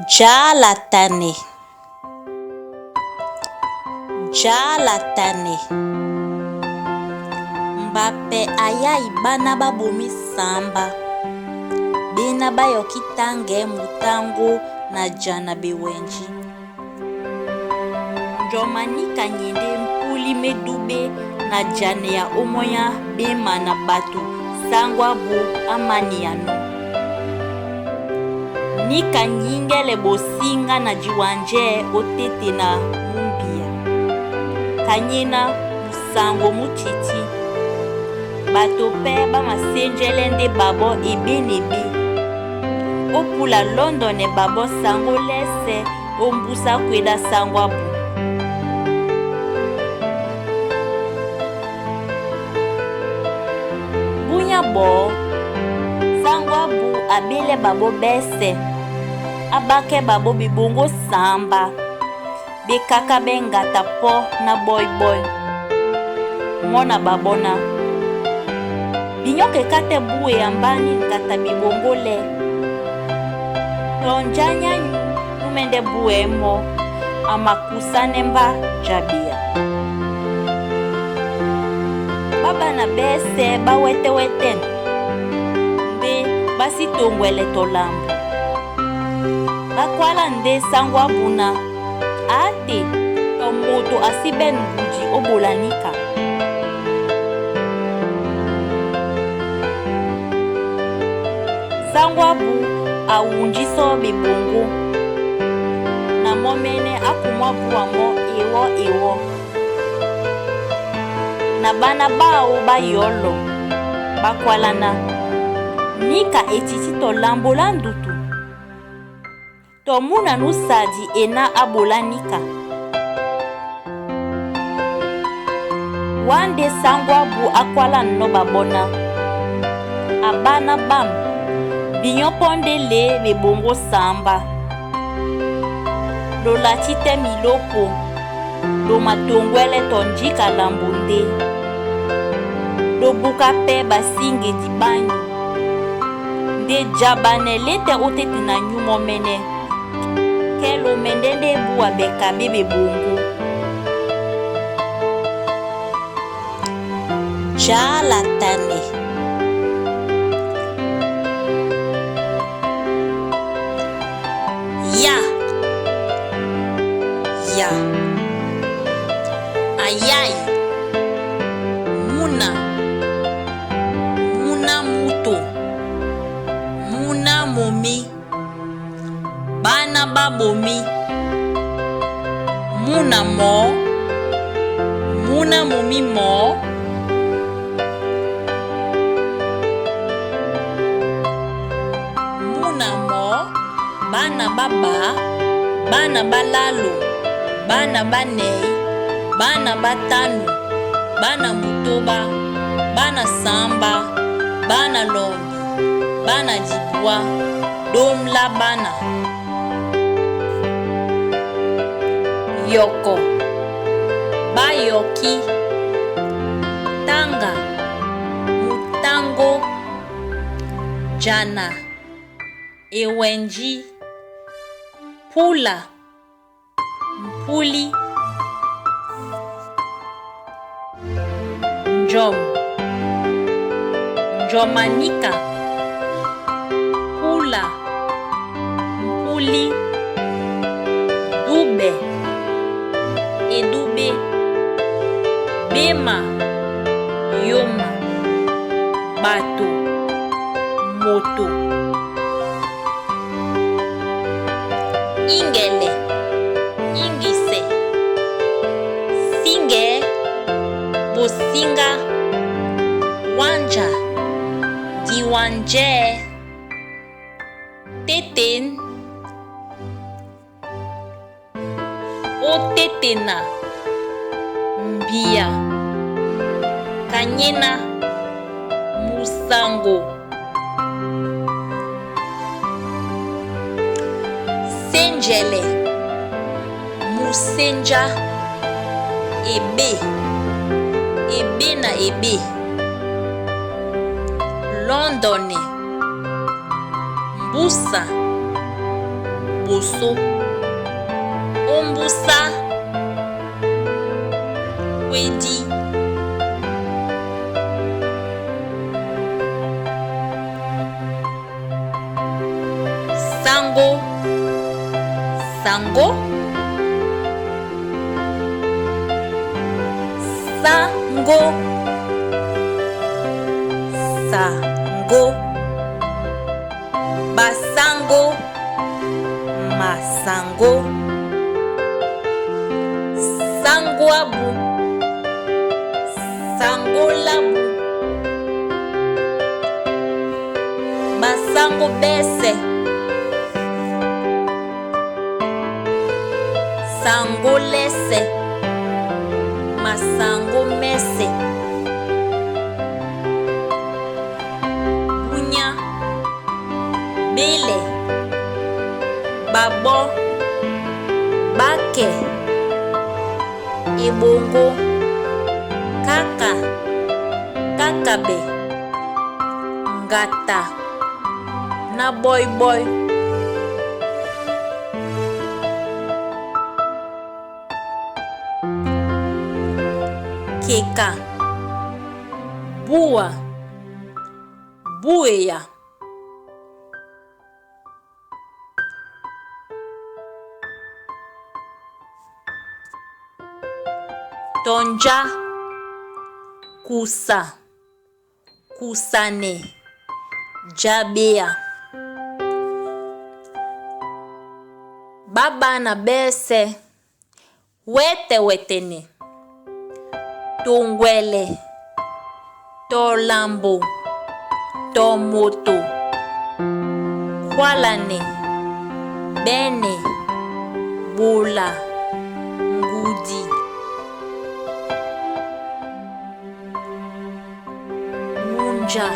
Djálá tanɛ, djálá tanɛ, mbapɛ ayái báná ɓá ɓomí sǎmbá, ɓéná ɓá yɔkí táŋgɛɛ́ mutáŋgó na jana ɓewɛnjí. Njɔm a níka nyéndé mpúlí mé dúɓé na janɛ ya ómɔ́ny á ɓéma na ɓato sáŋgó ábū á mánianɔ́. Níka nyíŋgɛ́lɛ ɓosíŋgá na diwanjɛ́ ó téte na múmbia. Kanyéná musaŋgo mú tití. Ɓato pɛ́ ɓá masénjɛ́lɛ́ ndé ɓaɓɔ́ ebé na ebé. Ó púla lɔ́ndɔnɛ ɓaɓɔ́ saŋgó lɛ́sɛ̄ ó mbúsá kwéɗá sáŋgó ábū. Búnyá ɓɔɔ́, sáŋgó ábū a ɓélɛ́ ɓaɓɔ́ ɓɛ́sɛ̄, á ɓákɛ́ ɓaɓɔ́ ɓeboŋgó sǎmbá, ɓé kákáɓɛ́ ŋgata pɔ́ ná ɓɔ́í-ɓɔ́í. Mɔ́ na ɓaɓɔ́ ná: Binyɔ́kɛ kátɛ́ bú eyambá ní ŋgata ɓeboŋgó lɛ́. Tɔ njá nyányu nú mɛ́ndɛ́ búɛ́ mɔ́, a makusánɛ́ mbá jabea. Ɓá ɓána ɓɛ́sɛ̄ ɓá wɛ́tɛ́wɛ́tɛ̂n, ndé ɓá sí toŋgwɛlɛ tɔ lambo. Ɓá kwálá ndé sáŋgó ábū ná: Aáte, tɔ moto a sí ɓɛ̂n ngudi ó ɓola níka. Sáŋgó ábū a wunjísɔ́ ɓeboŋgó, na mɔ́ mɛ́nɛ́ á kumwá búwa mɔ́ ewɔ́-ewɔ́. Na ɓána ɓáō ɓá yɔ̌lɔ̀, ɓá kwálá ná: Níka e tití tɔ lambo lá ndutu? Tɔ múna nú sadi ená á ɓolá níka. Wá ndé sáŋgó ábū á kwálánɔ́ ɓaɓɔ́ ná: A ɓána ɓâm, binyɔ́ pɔ́ ndé lě ɓeboŋgó sǎmbá. Lola tí tɛ́ milópo, lo matoŋgwɛ́lɛ́ tɔ njíka lambo ndé. Ló búká pɛ́ ɓasíŋgedi ɓányu. Ndé jabanɛ lêtɛ́ ó téte na nyú mɔ́ mɛ́nɛ́, kɛ́ ló mɛndɛ́ ndé búwa ɓɛ kaɓé ɓeboŋgó. Djálá tanɛ, ya, ya, ayái, múna, múná múto, múná momí, ɓáná ɓá ɓomí, múna mɔɔ́, múná momí mɔɔ́. Múna mɔɔ́, bána ɓá ɓaá, bána ɓá lálo, bána ɓá nɛy, bána ɓá tánu, bána mutóɓá, bána sǎmbá, bána lɔmbi, bána dibwá, ɗóm lá ɓána. Yɔkɔ, ɓá yɔkí, táŋga, mutáŋgó, jana, ewɛnjí, púla, mpúlí, njɔm, njɔm a níka, púla, mpúlí, dúɓɛ, edúɓé, ɓéma, yóma, ɓato, moto. Íŋgɛlɛ, íŋgisɛ, síŋgɛɛ, ɓosíŋgá, wánja, diwanjɛ́, tétên, ó tétena, mbia, kanyéná, musaŋgo. Sénjɛlɛ, musénjá, ebé, ebé na ebé, lɔ́ndɔnɛ, mbúsa, Liboso Ómbúsá Kwedi. Sango Sango Sango Sango Basango Masango Sangwabu Sangolabu Basango bese Sangolese Masango mese Bunya Bele Babɔ Bakɛ Ebongo Kaka Kakabe Ngata na boyboy. Keka Bua Bueya. Tonja Kusa Kusane Jabea. Babana bese Wetewetene Tongwele Tolambo Tomoto Kwalane Bene Bola Ngudi. Munja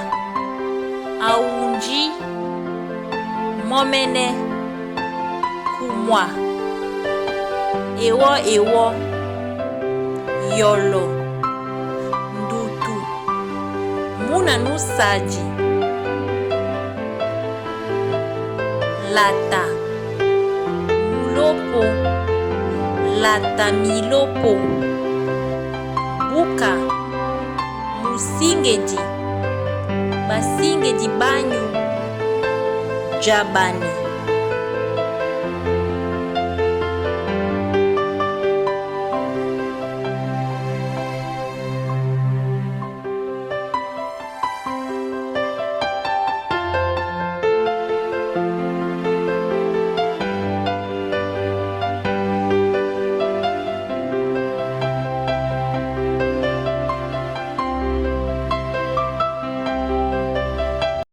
Aunji Momene Kumwa Ewo Ewo Yolo Ndutu Muna Nusaji Lata Mulopo Lata Milopo Buka Musingedi Basingedi Banyu Jabani.